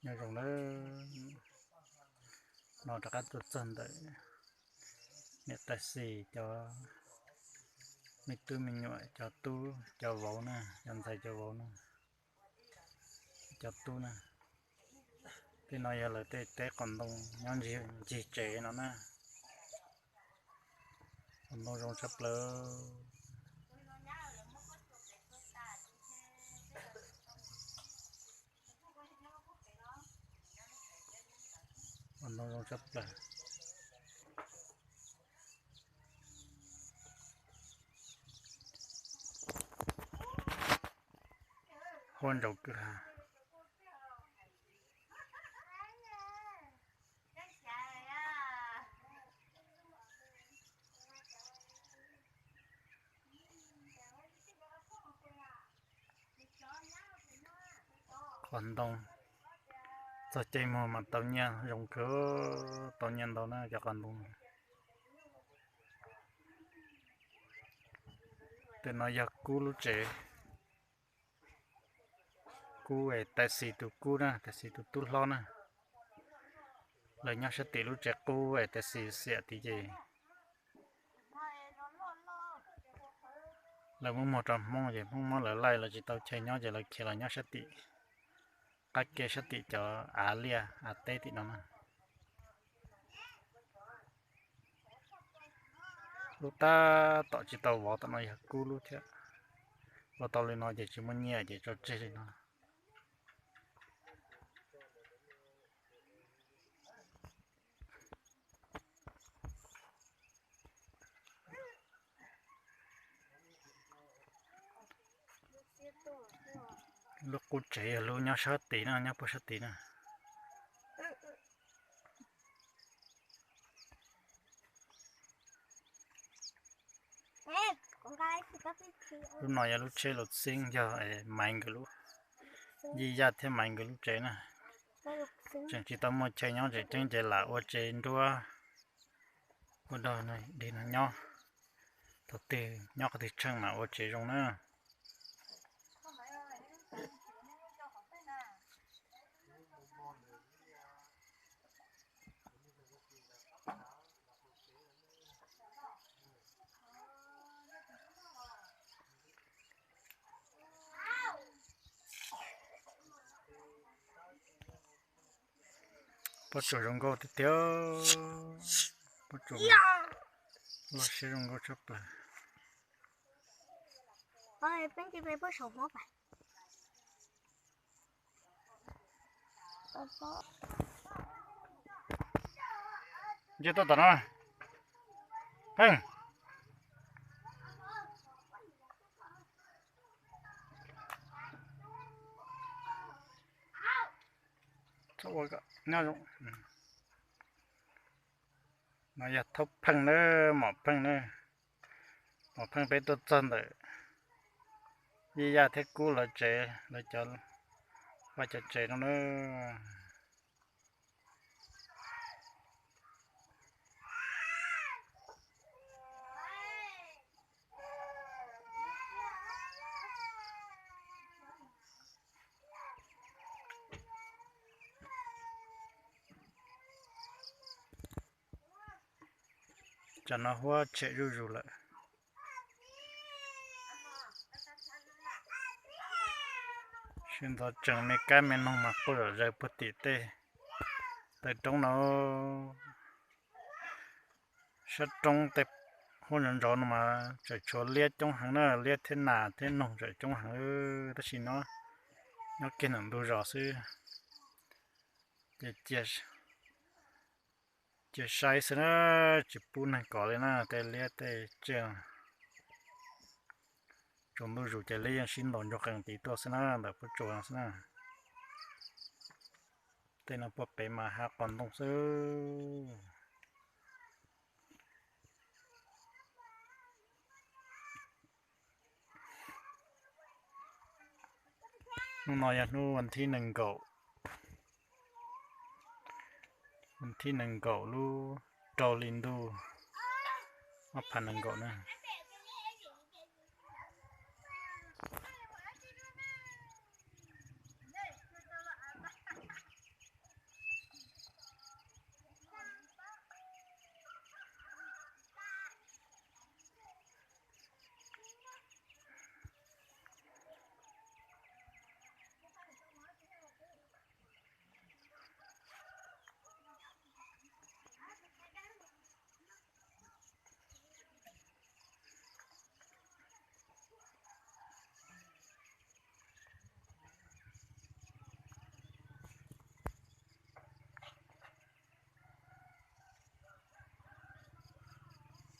Nyob zoo nawb, no rov qab tuaj txog ntawm niam tais xis cov me tub me nyuam, cov tub cov vauv na, cov ntxhais cov vauv na, cov tub na. Tej no yog lawv tej teb qos ntoo nyob ncig tsev no na. Qos ntoo zoo tshaj plaws. Qos ntoo zoo tshaj plaws. Huab ntsaus kwj ha. Qos ntoo txog caij muag mas tau nyiaj zoo kawg, tau nyiaj ntau na cov qos ntoo. Tej no yog Kub lub tsev, Kub es tais xis tus Kub na, tais xis tus tub hlob na. Lawv nyob sab tim lub tsev Kub es tais xis xiam tid ces lawv muab muag rau Hmoob ces Hmoob muab lawv laij, lawv tsis tau chaw nyob ces lawv khiav los nyob sab tim qab ke sab tim cov av liaj av teb tim no na. Lub tab tom tsis tau vov tom no yog Kub lub thiab. Ua tau li no ces tsis muaj nyiaj ces tso tseg li no. Lub qub tsev yog lub nyob sab tid na, nyob puag sab tid na. Lub no yog lub tsheb luv xeeb yog Maiv nkawd lub, Yij Yaj thiab Maiv nkawd lub tsev na. Tseem tsis tau muaj chaw nyob tseem ceeb ces lam ua tsev nruab ua dog dig no nyob. Thaum twg nyob qhov twg tsheej mas ua tsev zoo na. Pob tsuas zoo nkauj tiag tiag. Pob tsuas loj siab zoo nkauj tshaj plaws. Nce tuaj tom no. Pheej. Txhob ua kom nyob zoo. No yog Thaub Pheej na, Mom Pheej na. Mom Pheej peb tuaj txog ntawm Yij Yaj thiab Kub lawv tsev, lawv cov, vaj cov tsev no na. Tsam no huab tshem zuj zus lawm. Sib ntxov tsees me kab me noog mas quaj zom zaws puag tim tej taw roob no. Sab roob tej huab ntsov ntsov no mas tseem tshuav liab coob heev na, liab thiab nas thiab noog tseem coob heev, tab sis no nyob kiag ntawm ntug zos xwb. Ces cia saib xwb na, tsis pub neeg kov li na, tej liab tej tsiaj. Tsaus ntuj zus ces liab yeej sib ntaus ntsuag qees tid tuaj xwb na, ntawm pob tsuas no xwb na. Tej no puag pem mas hav qos ntoo xwb. Hnub no yog hnub vas thib nees nkaum, vas thib nees nkaum lub rau hli ntuj ob phav nees nkaum na.